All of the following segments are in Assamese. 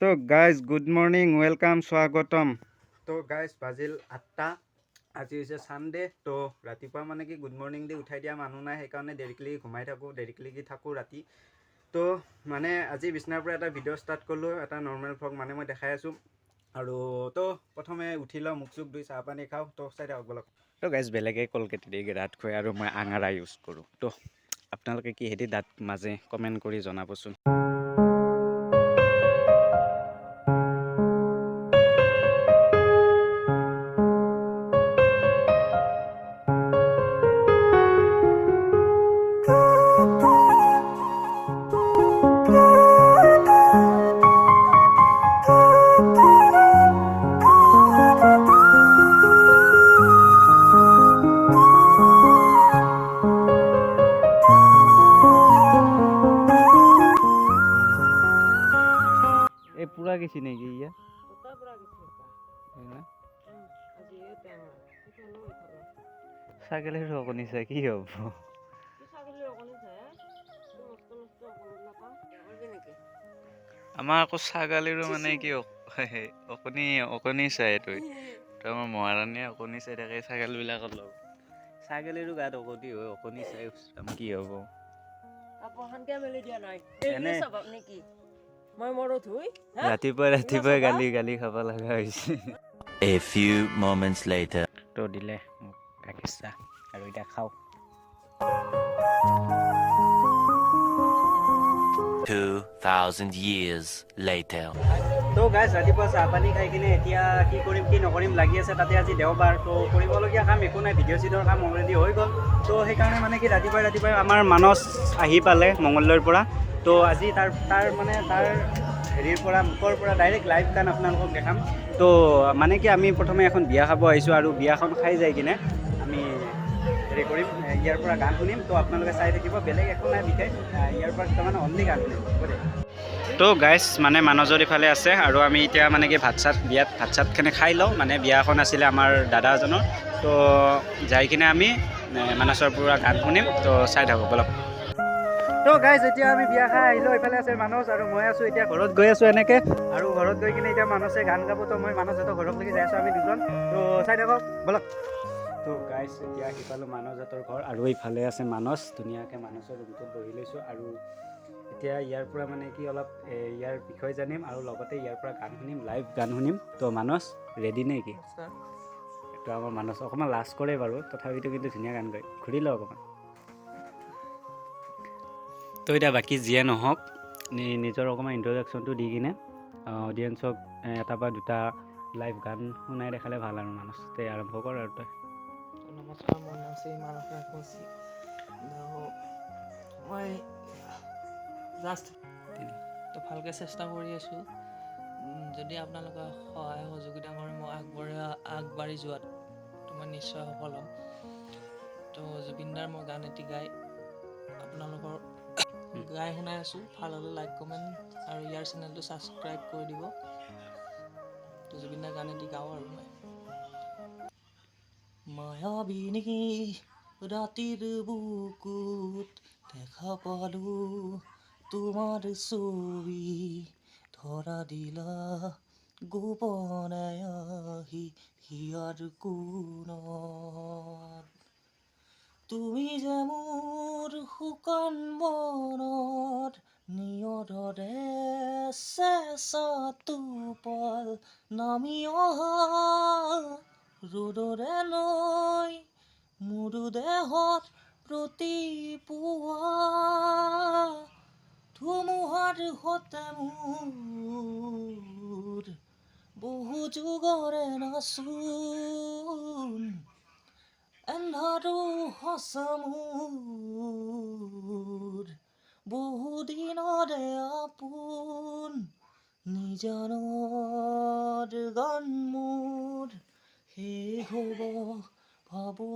তো গাইজ, গুড মৰ্ণিং, welcome, স্বাগতম। তো গাইজ, বাজিল 8টা। আজি হৈছে ছানডে। তো ৰাতিপুৱা মানে কি গুড মৰ্ণিং দি উঠাই দিয়া মানুহ নাই, সেইকাৰণে দেৰিকলৈকে ঘুমাই থাকোঁ, দেৰিকলৈকে থাকোঁ ৰাতি। তো মানে আজি বিছনাৰ পৰা এটা ভিডিঅ' ষ্টাৰ্ট কৰিলোঁ, এটা নৰ্মেল ভ্লগ মানে মই দেখাই আছোঁ। আৰু তো প্ৰথমে উঠি লওঁ, মুখ চুখ ধুই চাহ পানী খাওঁ। তো চাই থাকক বলক। তো গাইজ, বেলেগে কলগেট দি দাঁত ঘঁহে আৰু মই আঙাৰা ইউজ কৰোঁ। তো আপোনালোকে কিহেদি দাঁত মাজে, কমেণ্ট কৰি জনাবচোন। এই পুৰা গেছি নেকি ইয়া? না। ছাগলীৰ অকণি চাই কি হ'ব? আমাৰ আকৌ ছাগলীৰো মানে কি অকণি অকণি চাই এইটো। তো আমাৰ মহাৰাণীয়ে অকণি চাই থাকে ছাগলীবিলাকৰ লগত। ছাগলীৰো গাত অকণি হয়, অকণি চাই কি হ'ব? এনে মই মৰো ধুই। ৰাতিপুৱাই ৰাতিপুৱাই গালি গালি খাব লগা হৈছে। A few moments later. তো দিলে মোক গাখীৰ চাহ আৰু এতিয়া খাওঁ। 2,000 years later. তো গাইজ, ৰাতিপুৱা চাহ পানী খাই কিনে এতিয়া কি কৰিম কি নকৰিম লাগি আছে। তাতে আজি দেওবাৰ, তো কৰিবলগীয়া কাম একো নাই। ভিডিঅ' চিডিঅ'ৰ কাম অলৰেডি হৈ গ'ল। তো সেইকাৰণে মানে কি ৰাতিপুৱাই ৰাতিপুৱাই আমাৰ মানস আহি পালে মঙলদৈৰ পৰা। তো আজি তাৰ তাৰ মানে তাৰ হেৰিৰ পৰা, মুখৰ পৰা ডাইৰেক্ট লাইভ গান আপোনালোকক দেখাম। তো মানে কি আমি প্ৰথমে এখন বিয়া খাব আহিছোঁ আৰু বিয়াখন খাই যাই কিনে আমি হেৰি কৰিম, ইয়াৰ পৰা গান শুনিম। তো আপোনালোকে চাই থাকিব, বেলেগ একো নাই বিশেষ। ইয়াৰ পৰা তাৰমানে অনলি গান শুনিম, হ'ব দে। তো গাইজ, মানে মানসৰ ইফালে আছে আৰু আমি এতিয়া মানে কি ভাত চাত, বিয়াত ভাত চাতখিনি খাই লওঁ। মানে বিয়াখন আছিলে আমাৰ দাদা এজনৰ। তো যাই কিনে আমি মানসৰ পৰা গান শুনিম। তো চাই থাকক অলপ। তো গাইজ, এতিয়া আমি বিয়া খাই আহিলোঁ। এইফালে আছে মানস আৰু মই আছোঁ। এতিয়া ঘৰত গৈ আছোঁ এনেকৈ আৰু ঘৰত গৈ কিনে এতিয়া মানসে গান গাব। তো মই মানসহঁতৰ ঘৰলৈকে যাই আছোঁ, আমি দুজন। তো চাই থাকক বলক। তো গাইজ, এতিয়া আহি পালোঁ মানসহঁতৰ ঘৰ আৰু এইফালে আছে মানস। ধুনীয়াকৈ মানসৰ ৰুমটোত বহি লৈছোঁ আৰু এতিয়া ইয়াৰ পৰা মানে কি অলপ ইয়াৰ বিষয়ে জানিম আৰু লগতে ইয়াৰ পৰা গান শুনিম, লাইভ গান শুনিম। তো মানস, ৰেডি নে কি? তো আমাৰ মানস অকণমান লাজ কৰে বাৰু, তথাপিতো কিন্তু ধুনীয়া গান গায়। ঘূৰি লওঁ অকণমান। তো এতিয়া বাকী যিয়ে নহওক, নিজৰ অকণমান ইণ্ট্ৰডাকশ্যনটো দি কিনে অডিয়েঞ্চক এটা বা দুটা লাইভ গান শুনাই দেখালে ভাল আৰু। মানস, তে আৰম্ভ কৰ আৰু তই। নমস্কাৰ, মোৰ নাম শ্ৰী মানস ৰাজবংশী। মই জাষ্ট তো ভালকৈ চেষ্টা কৰি আছোঁ। যদি আপোনালোকে সহায় সহযোগিতা কৰে মই আগবাঢ়ি যোৱাত, তো মই নিশ্চয় সফল হ'ম। তো জুবিনদাৰ মই গান এটি গাই আপোনালোকৰ গাই শুনাই আছোঁ। ভাল হ'লে লাইক, কমেণ্ট আৰু ইয়াৰ চেনেলটো ছাবস্ক্ৰাইব কৰি দিব। তো জুবিনদাৰ গান এটি গাওঁ আৰু মই। মায়াবিনী ৰাতিৰ বুকুত দেখা পালো তোমাৰ ছবি, ধৰা দিলা গোপনে আহি হিয়াৰ কোণত। তুমি যে মোৰ শুকান বনত নিয়ৰৰে চেঁচা টোপাল, নামি অহা ৰ'দৰে নৈ মোৰ দেহত প্ৰতিপুৱা। ধুমুহাৰ সতে মোৰ বহু যুগৰে নাচোন, এন্ধাৰো সঁচা মোৰ বহুদিনৰে আপোন। নিজানৰ গান মোৰ শেষ হ'ব ভাবো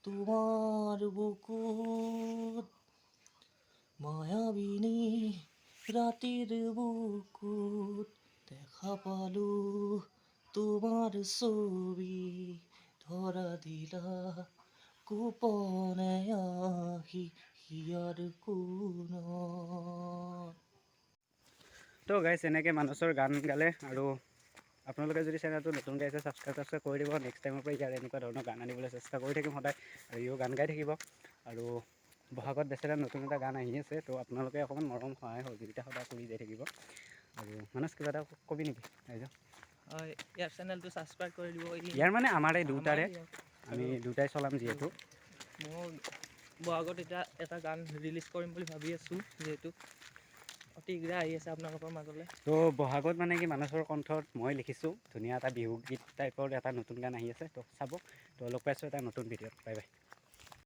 তোমাৰ বুকুত। মায়াবিনী ৰাতিৰ বুকুত দেখা পালো তোমাৰ ছবি, ধৰা দিলা গোপনে আহি হিয়াৰ কোণত। তো গাইছ, এনেকৈ মানসৰ গান গালে আৰু আপোনালোকে যদি চেনেলটো নতুনকৈ আহিছে, ছাবস্ক্ৰাইব তাবস্ক্ৰাইব কৰি দিব। নেক্সট টাইমৰ পৰা ইয়াৰ এনেকুৱা ধৰণৰ গান আনিবলৈ চেষ্টা কৰি থাকিম সদায় আৰু ইও গান গাই থাকিব। আৰু বহাগত বেচেৰা নতুন এটা গান আহি আছে। তো আপোনালোকে অকণমান মৰম, সহায়, সহযোগিতা সদায় কৰি যাই থাকিব। আৰু মানস, কিবা এটা কবি নেকি ৰাইজক? হয়, ইয়াৰ চেনেলটো ছাবস্ক্ৰাইব কৰি দিব। ইয়াৰ মানে আমাৰে দুটাৰে। আমাৰ। আমি দুটাই চলাম যিহেতু। মই বহাগত এতিয়া এটা গান ৰিলিজ কৰিম বুলি ভাবি আছোঁ, যিহেতু অতি শীঘ্ৰে আহি আছে আপোনালোকৰ মাজলৈ। তো বহাগত মানে কি মানসৰ কণ্ঠত মই লিখিছোঁ ধুনীয়া এটা বিহু গীত টাইপৰ এটা নতুন গান আহি আছে। তো চাব। তো লগ পাইছোঁ এটা নতুন ভিডিঅ'ত। Bye bye.